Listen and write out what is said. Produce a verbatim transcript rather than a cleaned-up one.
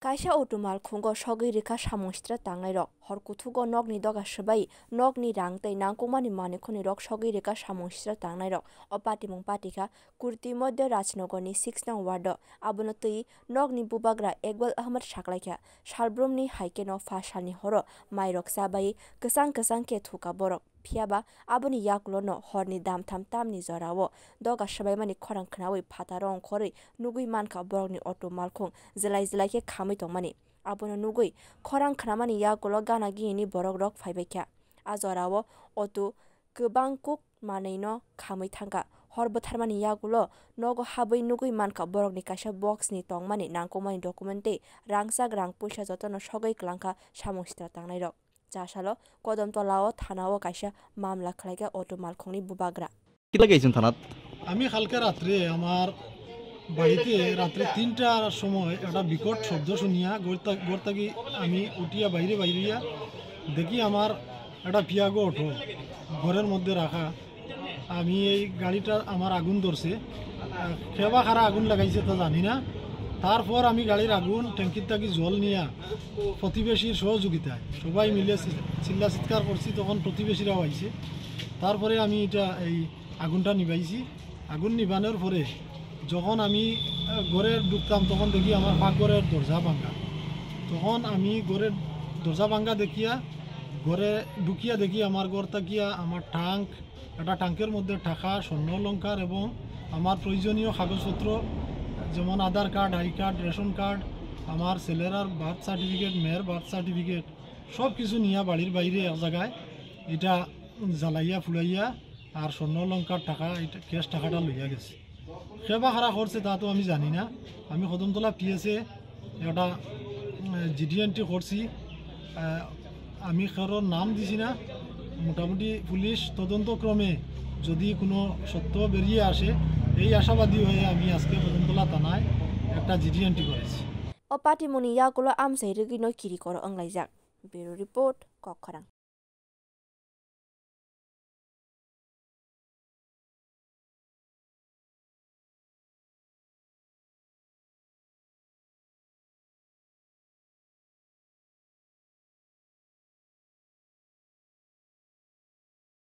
Kaisa auto malkhungo sogwi rwkha samung sitra tangnairok. Hor kuthugo nokni doga swbai nokni rang tei nangkukmani manwi khwnirok sogwi rwkha samung sitra tangnairok. O patimung patikha Kurti Modhya Rajnagarni six nong ward-o. Abono twi nokni bubagra Iqbal Ahmed saklaikha. Salbrumni hai kheno pha salni horo mairok chabai kwchang kwchang khe thuka borok. Phiyaba aboni yakulono horni damtham tamni jorao doga swbaimani khorang khnaui phataro ongkhorwi nugwi mankha borokni auto malkhung jelai jelai khe khamwi tongmani. Abono nugwi khorang khnamani yakulo gana gini borokrok phaibaikha. A jorao auto kwbang kuk manwino khamwi thangkha. Hor bwtharmani yakulo nogo habwi nugwi mankha borokni kaisa box ni tongmani nangkukmani document tei rangchak rang puisa jotono sogwi kwlangkha samung sitra tangnairok. Chasalo Kodamtolao thanao kaisa mamla khlaikha auto malkhungni bubagra. কিতা লাগিয়েছেন থানাত? আমি কালকে রাত্রে আমার বাড়িতে রাত্রে তিনটার সময় একটা বিকট শব্দ শুনিয়া ঘর থা-, ঘর থাকি আমি উঠিয়া বাইরে বাইরিয়া দেখি আমার একটা পিয়াগো অটো ঘরের মধ্যে রাখা। আমি এই গাড়িটা আমার আগুন ধরছে, আহ, কেবা কারা আগুন লাগাইছে তা জানি না। তারপর আমি গাড়ির আগুন ট্যাঙ্কির থাকি জল নিয়া প্রতিবেশীর সহযোগিতায় সবাই মিলে চি-, চিল্লা চিৎকার করছি, তখন প্রতিবেশীরাও আইছে। তারপরে আমি এটা এই আগুনটা নিভাইছি। আগুন নিভানোর পরে যখন আমি, আহ, ঘরে ঢুকতাম, তখন দেখি আমার পাকঘরের দরজা ভাঙা। তখন আমি ঘরের দরজা ভাঙা দেখিয়া ঘরে ঢুকিয়া দেখি আমার ঘর থাকিয়া আমার ট্রাঙ্ক, একটা ট্রাঙ্কের মধ্যে টাকা, স্বর্ণ অলংকার এবং আমার প্রয়োজনীয় কাগজপত্র, যেমন Aadhaar card, I card, ration card, আমার ছেলের আর বার্থ সার্টিফিকেট, মেয়ের বার্থ সার্টিফিকেট, সব কিছু নিয়ে বাড়ির বাইরে এক জায়গায় এটা জ্বালাইয়া ফুলাইয়া আর স্বর্ণ অলংকার টাকা, এটা ক্যাশ টাকাটা লইয়া গেছে। কেবা কারা করছে তা তো আমি জানি না। আমি কদমতলা পিএসএ একটা, উম, জিডি এন্ট্রি করছি। আহ, আমি কারোর নাম দিছি না। মোটামুটি পুলিশ তদন্তক্রমে যদি কোনো সত্য বেরিয়ে আসে, এই আশাবাদী হয়ে আমি আজকে কদমতলা থানায় একটা জিডি এন্ট্রি করেছি। O patimungni yakulo amchai rwgwino kiri koro wnglaijak. Bureau Report, Kokkhorang.